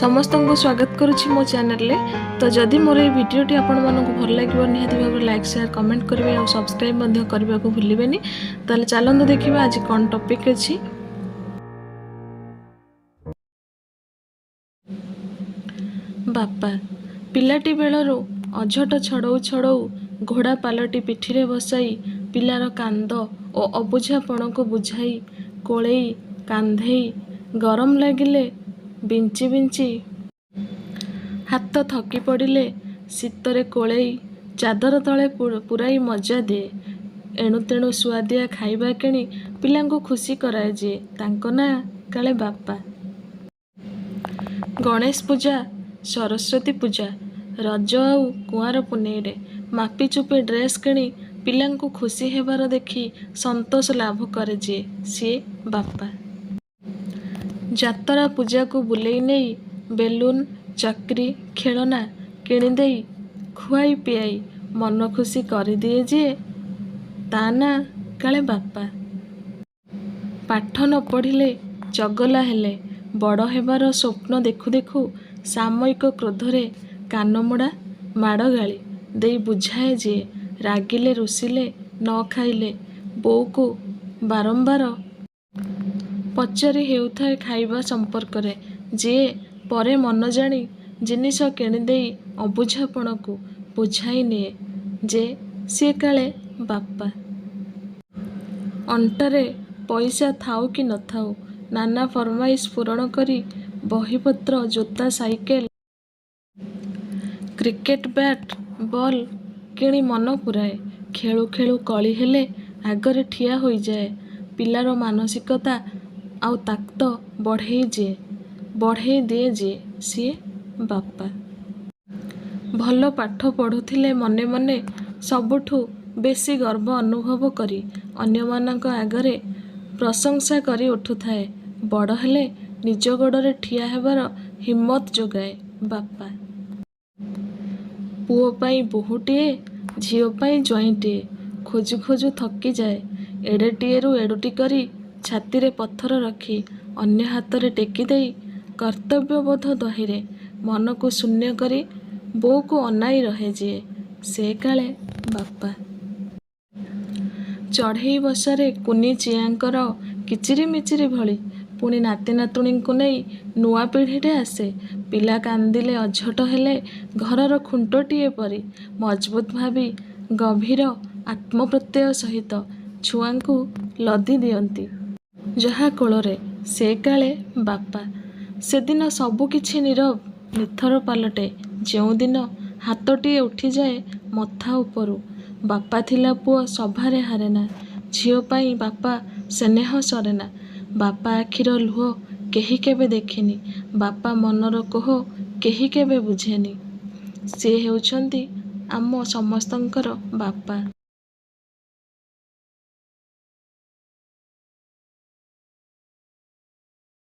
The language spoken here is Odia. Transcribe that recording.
ସମସ୍ତଙ୍କୁ ସ୍ୱାଗତ କରୁଛି ମୋ ଚ୍ୟାନେଲରେ। ତ ଯଦି ମୋର ଏଇ ଭିଡ଼ିଓଟି ଆପଣମାନଙ୍କୁ ଭଲ ଲାଗିବ, ନିହାତି ଭାବରେ ଲାଇକ୍, ସେୟାର, କମେଣ୍ଟ କରିବେ ଆଉ ସବସ୍କ୍ରାଇବ୍ ମଧ୍ୟ କରିବାକୁ ଭୁଲିବେନି। ତାହେଲେ ଚାଲନ୍ତୁ ଦେଖିବା ଆଜି କ'ଣ ଟପିକ୍ ଅଛି। ବାପା। ପିଲାଟି ବେଳରୁ ଅଝଟ ଛଡ଼ଉ ଛଡ଼ଉ ଘୋଡ଼ା ପାଲଟି ପିଠିରେ ବସାଇ, ପିଲାର କାନ୍ଦ ଓ ଅବୁଝାପଣକୁ ବୁଝାଇ, କୋଳେଇ କାନ୍ଧେଇ, ଗରମ ଲାଗିଲେ ବିଞ୍ଚି ବିଞ୍ଚି, ହାତ ଥକି ପଡ଼ିଲେ ଶୀତରେ କୋଳେଇ ଚାଦର ତଳେ ପୂରାଇ ମଜା ଦିଏ, ଏଣୁତେଣୁ ସୁଆଦିଆ ଖାଇବା କିଣି ପିଲାଙ୍କୁ ଖୁସି କରାଏ ଯିଏ, ତାଙ୍କ ନାଁ କାଳେ ବାପା। ଗଣେଶ ପୂଜା, ସରସ୍ୱତୀ ପୂଜା, ରଜ ଆଉ କୁଆଁର ପୁନେଇରେ ମାପିଚୁପି ଡ୍ରେସ୍ କିଣି ପିଲାଙ୍କୁ ଖୁସି ହେବାର ଦେଖି ସନ୍ତୋଷ ଲାଭ କରେ ଯିଏ, ସିଏ ବାପା। ଯାତରା ପୂଜାକୁ ବୁଲେଇ ନେଇ ବେଲୁନ୍, ଚକ୍ରି, ଖେଳନା କିଣିଦେଇ ଖୁଆଇ ପିଆଇ ମନ ଖୁସି କରିଦିଏ ଯିଏ, ତା' ନାଁ କାଳେ ବାପା। ପାଠ ନ ପଢ଼ିଲେ, ଚଗଲା ହେଲେ, ବଡ଼ ହେବାର ସ୍ୱପ୍ନ ଦେଖୁ ଦେଖୁ ସାମୟିକ କ୍ରୋଧରେ କାନମୋଡ଼ା, ମାଡ଼ ଗାଳି ଦେଇ ବୁଝାଏ ଯିଏ, ରାଗିଲେ, ରୁଷିଲେ, ନ ଖାଇଲେ ବୋଉକୁ ବାରମ୍ବାର ପଚାରି ହେଉଥାଏ ଖାଇବା ସମ୍ପର୍କରେ ଯିଏ, ପରେ ମନ ଜାଣି ଜିନିଷ କିଣିଦେଇ ଅବୁଝାପଣକୁ ବୁଝାଇ ନିଏ ଯେ, ସିଏ କାଳେ ବାପା। ଅଣ୍ଟାରେ ପଇସା ଥାଉ କି ନଥାଉ ନାନା ଫରମାଇଶ ପୂରଣ କରି ବହିପତ୍ର, ଜୋତା, ସାଇକେଲ, କ୍ରିକେଟ ବ୍ୟାଟ୍ ବଲ୍ କିଣି ମନ ପୂରାଏ, ଖେଳୁ ଖେଳୁ କଳି ହେଲେ ଆଗରେ ଠିଆ ହୋଇଯାଏ, ପିଲାର ମାନସିକତା ଆଉ ତାକତ ବଢ଼େଇ ଦିଏ ଯିଏ, ସିଏ ବାପା। ଭଲ ପାଠ ପଢ଼ୁଥିଲେ ମନେ ମନେ ସବୁଠୁ ବେଶି ଗର୍ବ ଅନୁଭବ କରି ଅନ୍ୟମାନଙ୍କ ଆଗରେ ପ୍ରଶଂସା କରି ଉଠୁଥାଏ, ବଡ଼ ହେଲେ ନିଜ ଗୋଡ଼ରେ ଠିଆ ହେବାର ହିମ୍ମତ ଯୋଗାଏ, ବାପା। ପୁଅ ପାଇଁ ବୋହୂଟିଏ, ଝିଅ ପାଇଁ ଜ୍ୱାଇଁଟିଏ ଖୋଜୁ ଖୋଜୁ ଥକିଯାଏ, ଏଡ଼େଟିଏରୁ ଏଡ଼ୁଟି କରି ଛାତିରେ ପଥର ରଖି ଅନ୍ୟ ହାତରେ ଟେକିଦେଇ କର୍ତ୍ତବ୍ୟବୋଧ ଦ୍ୱାହିରେ ମନକୁ ଶୂନ୍ୟ କରି ବୋଉକୁ ଅନାଇ ରହେ ଯିଏ, ସେ କାଳେ ବାପା। ଚଢ଼େଇ ବସାରେ କୁନି ଚିଆଁଙ୍କର କିଚିରିମିଚିରି ଭଳି ପୁଣି ନାତି ନାତୁଣୀଙ୍କୁ ନେଇ ନୂଆ ପିଢ଼ିଟେ ଆସେ। ପିଲା କାନ୍ଦିଲେ, ଅଝଟ ହେଲେ ଘରର ଖୁଣ୍ଟଟିଏ ପରି ମଜବୁତ ଭାବି ଗଭୀର ଆତ୍ମପ୍ରତ୍ୟୟ ସହିତ ଛୁଆଙ୍କୁ ଲଦି ଦିଅନ୍ତି ଯାହା କୋଳରେ, ସେ କାଳେ ବାପା। ସେଦିନ ସବୁକିଛି ନୀରବ ନିଥର ପାଲଟେ ଯେଉଁଦିନ ହାତଟିଏ ଉଠିଯାଏ ମଥା ଉପରୁ। ବାପା ଥିଲା ପୁଅ ସଭାରେ ହାରେନା, ଝିଅ ପାଇଁ ବାପା ସେନେହ ସରେନା। ବାପା ଆଖିର ଲୁହ କେହି କେବେ ଦେଖିନି, ବାପା ମନର କୋହ କେହି କେବେ ବୁଝେନି। ସିଏ ହେଉଛନ୍ତି ଆମ ସମସ୍ତଙ୍କର ବାପା।